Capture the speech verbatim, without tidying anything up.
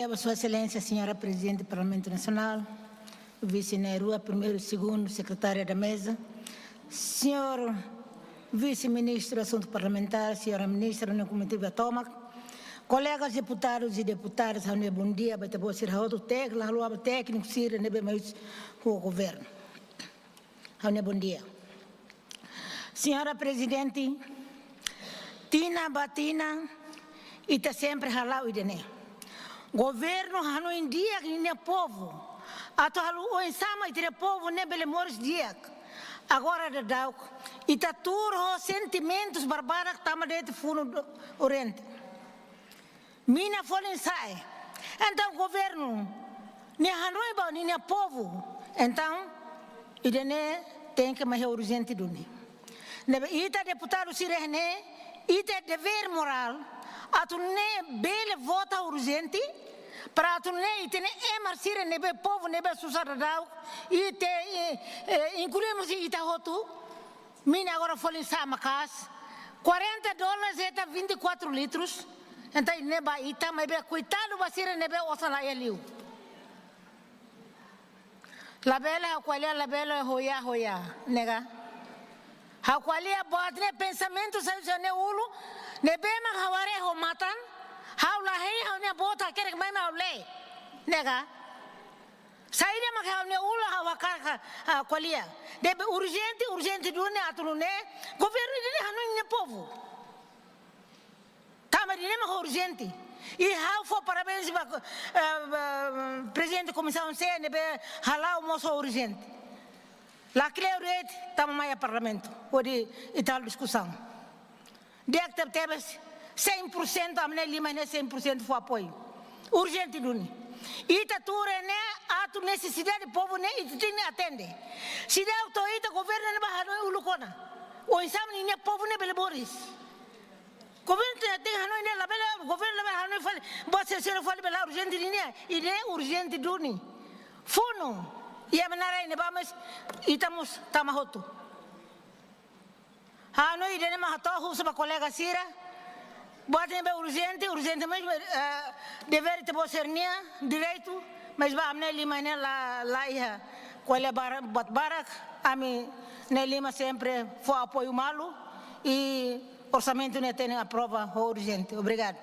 Sua Exelénsia, Senhora Presidente do Parlamento Nacional, Vice na'in-rua, primeiro e segundo, Secretária da Mesa, Senhor Vice-Ministro Assunto Parlamentar, Senhora Ministra, no comitiva tomak, colegas deputados e deputadas, ha'u-nia bom dia ba ita-boot sira hotu, tek, la luaba tékniku sira ne'ebé mai husi governu. Ha'u-nia bom dia. Senhora Presidente, tinan ba tinan, ita sempre hala'o ida-ne'e. Governu hanoin di'ak ninia povu. Atu halo oinsá mak ita-nia povu ne'e bele moris di'ak. Agora daudauk, ita tuur ho sentimentus barbarak tanba de'it funu do-, urjente. Mina folin sa'e. Entaun governu ne'e hanoin ba ninia povu. Entaun, ida-ne'e tenke mai urjente duni. Ne'ebé ita deputadu sira ne'e, ita devér morál, atu nune'e bele vota urjente, para atu nune'e ita-nia ema sira ne'ebé povu ne'ebé susar daudaun, ita, eh, eh, inklui mós ita hotu, mina agora folin sa'e maka'as, quarenta dólares hetan vinte e quatro litros, entaun ne'e ba ita, maibé koitadu ba sira ne'ebé osan la iha liu. Labele ha'u ko'alia, labele hoia, hoia, ne'e ka. Ha'u ko'alia buat ne'e pensamentu sai husi ha'u-nia ulun, ne'ebé mak ha'u haree ho matan, ha'u la hein ha'u-nia boot hakerek mai mak ha'u lee, ne'e ka. Saida mak ha'u-nia ulun ha'u hakarak, ah, ko'alia. Ne'ebé urjente, urjente duni atu nune'e, governu ida-ne'e hanoin ninia povu. Tanba ida-ne'e mak urjente. I ha'u fó parabéns ba, eh, ba Prezidente Komisaun C ne'ebé hala'o mós urjente. La kleur de'it tama mai iha Parlamentu hodi ita halo diskusaun. Di'ak tebetebes, cem por cento, ami-nia liman ne'e cem por cento fó apoiu. Urjente duni. Ita tuur ne'e atu nesesidade povu ne'e ita tenke atende. Seidauk to'o ita governu ne'e ba hanoin uluk ona. Oinsá mak ninia povu ne'e bele moris. Governu tenke hanoin ne'e, labele, governu labele hanoin fali, buat sira fali bele urjente ninia, ida-ne'e urjente duni. Funu, iha ema nia rai ne'ebá mós, ita mós tama hotu. Ha'u hanoin ida-ne'e mak hato'o husu ba kolega sira, buat ne'ebé urjente, urjente, mas, eh, devér ita-boot sira-nia, direitu, mas ba ami-nia liman ne'e la, la iha ko'alia bara-, buat barak, ami-nia liman sempre fó apoiu malu, i orsamentu ne'e tenke aprova ho urjente. Obrigadu.